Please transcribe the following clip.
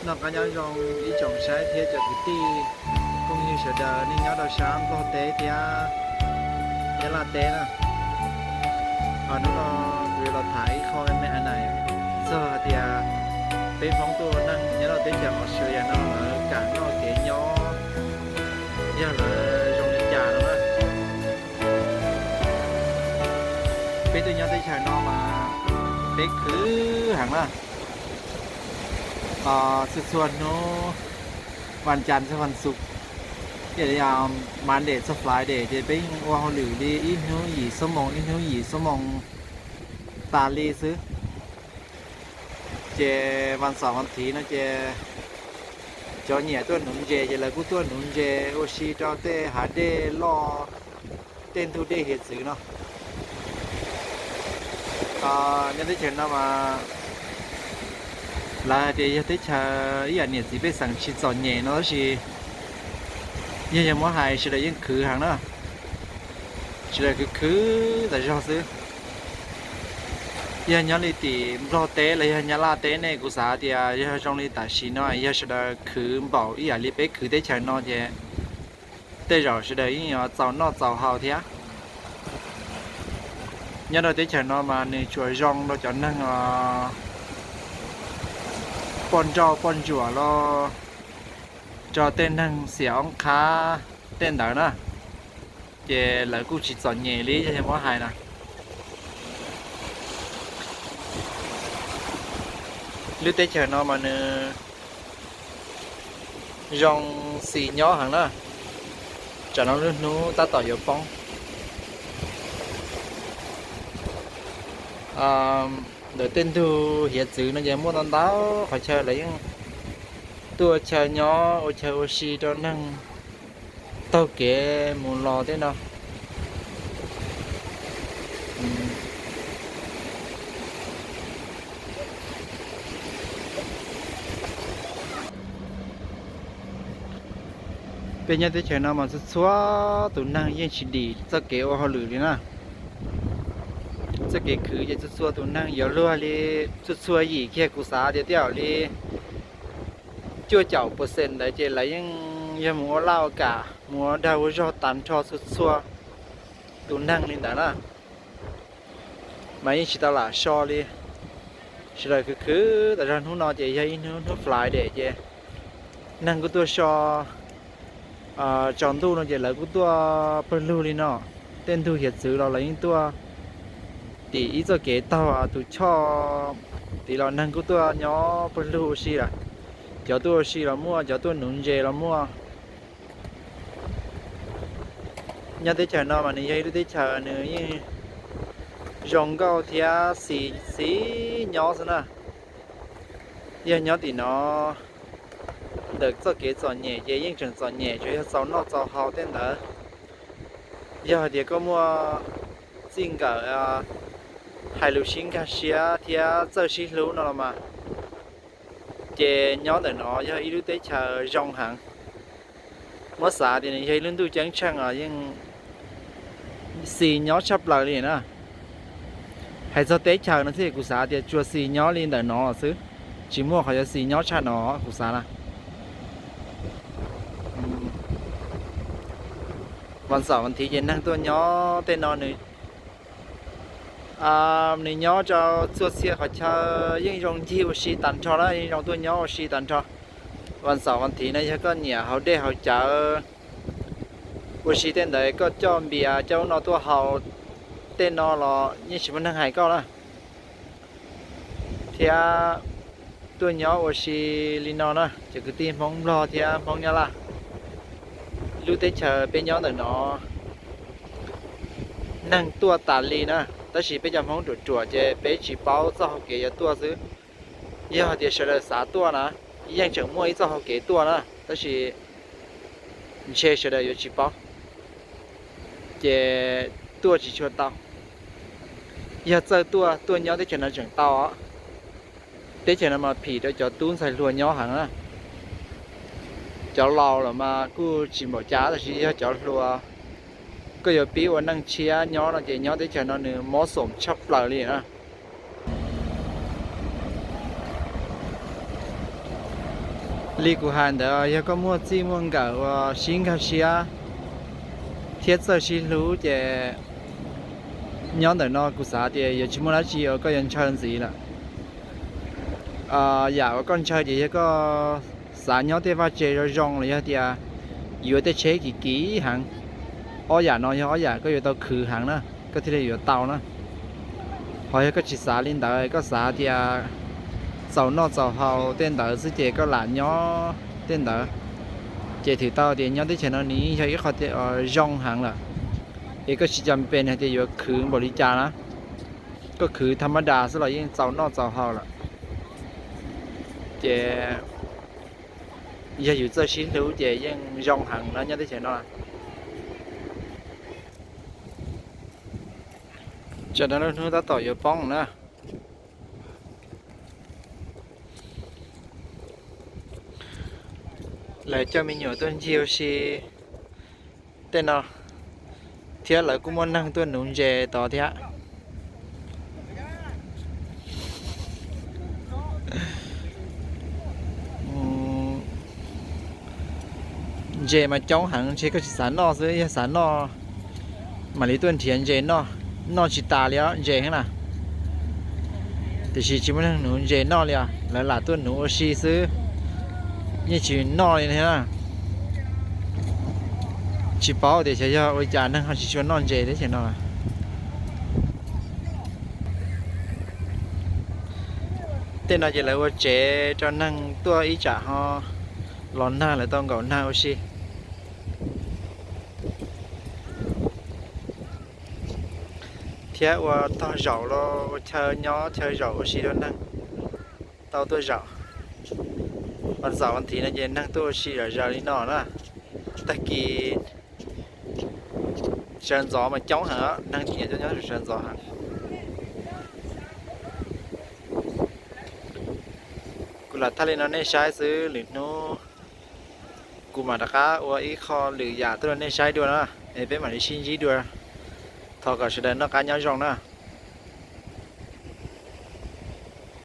Noj qab nyob zoo ib tsoom saib thiab cov kwv tij phooj ywg sawv daws nej nyob rau sab Nplog teb thiab Nyab Laj teb na. Hos hnub no kuv yuav los tham ib qho me me hais txog hais tias peb Hmoob tuaj ua neej nyob rau teb chaws Australia no lawv kam noj kev nyob, yog lawv zoo li cas no na. Peb tuaj nyob teb chaws no mas peb khwv heev na. Txhua txhua hnub vas cas txog vas xuv, Monday txog Friday ces peb yeej ua hauj lwm li ib hnub yim xuab moos ib hnub yim xuab moos tas li xwb. Ces vas xaum vas thiv no ces cov nyiam tuaj nuv ntses ces lawv kuj tuaj nuv ntses ua si rau tej hav dej loj, tej ntug dej hiav txwv no. Nyob teb chaws no mas lawv hais tias yog teb chaws ib yam niam txiv pej xeem tsis txom nyem no tab sis yog yog muab hais sawv daws yeej khwv heev na. Sawv daws khwv khwv tas zog xwb. Yog nyob li tim Nplog teb los yog Nyab Laj teb ne kuv xav tias yog zoo li tam sim no yog sawv daws khwv npaum ib yam li peb khwv teb chaws no ces tej zaum sawv daws yeej yuav txaus noj txaus haus thiab. Nyob rau teb chaws no mas nws tsuas zoo rau cov neeg poj nrauj poj ntsuam los rau tej neeg xiam oob qhab tej ntawd na, ces lawv kuj tsis txom nyem li yog yog muab hais na. Lub teb chaws no mas nws zoo xis nyob heev na. Tsam no lub hnub tab tom yuav poob. Ntawm tej ntug hiav txwv no ces muaj ntau ntau qhov chaw lawv yeej tuaj ua chaw nyob ua chaw ua si rau neeg taug kev mus los tej no. Peb nyob teb chaws no mas txhua txhua tus neeg yeej tsis dim txoj kev ua hauj lwm li na. Txoj kev khwv ces txhua txhua tus neeg yuav luag li txhua txhua yim kiag kuv xav tias tej zaum li cuaj caum percent ntawd ces lawv yeej yog mus ua laj ua kam mus ua dag ua zog tag nrho txhua txhua tus neeg li ntawd na. Mas yeej tsis tau lam so li. Sawv daws khwv khwv tas zog hnub no ces yog ib hnub hnub Friday ces neeg kuj tuaj so tsaus ntuj no ces lawv kuj tuaj pawg lug li no. Tej ntug hiav txwv los lawv yeej tuaj tim ib txoj kev taug tus choj tid los neeg kuj tuaj nyob pawg lug ua si lawm. Cov tuaj ua si los muaj, cov tuaj nuv ntses los muaj. Nyob teb chaws no mas nws yog ib lub teb chaws nws yeej zoo nkauj thiab xis xis nyob xwb na. Yog nyob tim no ntawm txoj kev txom nyem ces yeej tseem txom nyem tsuas yog txaus noj txaus haus tej ntawd. Yog hais tias koj muaj txij nkawm hais lus sib nkag siab thiab txawj sib hlub no los mas, ces nyob ntawm no yog ib lub teb chaws zoo heev. Muab xav tias nws yog ib lub ntuj ceeb tsheej os, yeej xis nyob tshaj plaws li na. Hais txog teb chaws no xwb kuv xav tias tsuas xis nyob li ntawm no xwb, tsis muaj qhov yuav xis nyob tshaj no kuv xav na. Vas xaum vas thiv ces neeg tuaj nyob tej no nws nws nyob rau txhua txhia qhov chaw yeej zoo ncig ua si tag nrho na, yeej zoo tuaj nyob ua si tag nrho. Vas xaum vas thiv no yog koj nyiam haus dej haus cawv ua si tej ntawd koj coj npias coj ub no tuaj haus tej no los yeej tsis muaj neeg hais koj na. Thiab tuaj nyob ua si li no na cov kwv tij Hmoob Nplog thiab Hmoob Nyab Laj. Lub teb chaws peb nyob ntawm no neeg tuaj tas li na, tab sis peb cov Hmoob ruam ruam ces peb tsis paub txoj hau kev yuav tuaj xwb. Yog hais tias sawv daws xav tuaj na, yeej tseem muaj ib txoj hau kev tuaj na, tab sis ntshe sawv daws yuav tsis paub, ces tuaj tsis tshua tau. Yog txawj tuaj, tuaj nyob teb chaws no tseem tau os. Teb chaws no mas phim rau cov tub ntxhais hluas nyob heev na. Cov laus los mas kuj tsis npaum cas tab sis yog cov hluas, koj yuav pib ua neej tshiab nyob no ces nyob teb chaws no nws mob xoom tshaj plaws li na. Li kuv hais ntawd, yog koj muaj txij muaj nkawm uas sib nkag siab thiab txawj sib hlub ces nyob ntawm no kuv xav tias yuav tsis muaj dab tsi uas koj yuav ntshaw ntxiv lawm. Yam uas koj ntshaw ces yog koj xav nyob tej vaj tse zoo zoo los yog tias yuav tej tsheb kim kim heev. Ob yam no yog ob yam koj yuav tau khwv heev na, koj thiaj li yuav tau na. Ho yog koj tsis xav li ntawd, koj xav tias txaus noj txaus haus tej ntawd xwb ces koj lam nyob tej ntawd, ces thwm tau tias nyob teb chaws no nws yeej yog ib qho zoo heev lawm. Es koj tsis cam pes hais tias yuav khwv npaum li cas na, koj khwv tham ma das xwb los yeej txaus noj txaus haus lawm. Ces yog yus txawj sib hlub ces yeej zoo heev na nyob teb chaws no. Tsam no lub hnub tab tom yuav poob na. Lawv coj me nyuam tuaj ncig ua si tej no, thiab lawv kuj muaj neeg tuaj nuv ntses tod thiab. Ntses mas coob heev, ntshe koj tsis xav noj xwb, yog xav noj mam li tuaj nrhiav ntses noj, noj tsis tas li os, ntses heev na. Tiam sis tsis muaj neeg nuv ntses noj li os, lawv lam tuaj nuv ua si xwb, yeej tsis noj li na. Tsis paub tias xyov yog ua cas neeg ho tsis tshua noj ntses teb chaws no. Tej no ces lawv ua tsev rau neeg tuaj ib tsam ho los nag lawv tau nkaum nag ua si. Thiab ua tog zaum los ua chaw nyob chaw zaum ua si rau neeg tau tuaj zaum. Vas xaum vas thiv no ces neeg tuaj ua si zom zaws li no na. Tag kis sawv ntxov mas coob heev, neeg nyiam tuaj nyob sawv ntxov heev. Kuv lam thaij li no nej saib xwb, lwm hnub kuv mam rov qab ua ib qho lwm yam tuaj rau nej saib dua na, es peb mam li sib ntsib dua. Thov kom sawv daws noj qab nyob zoo na.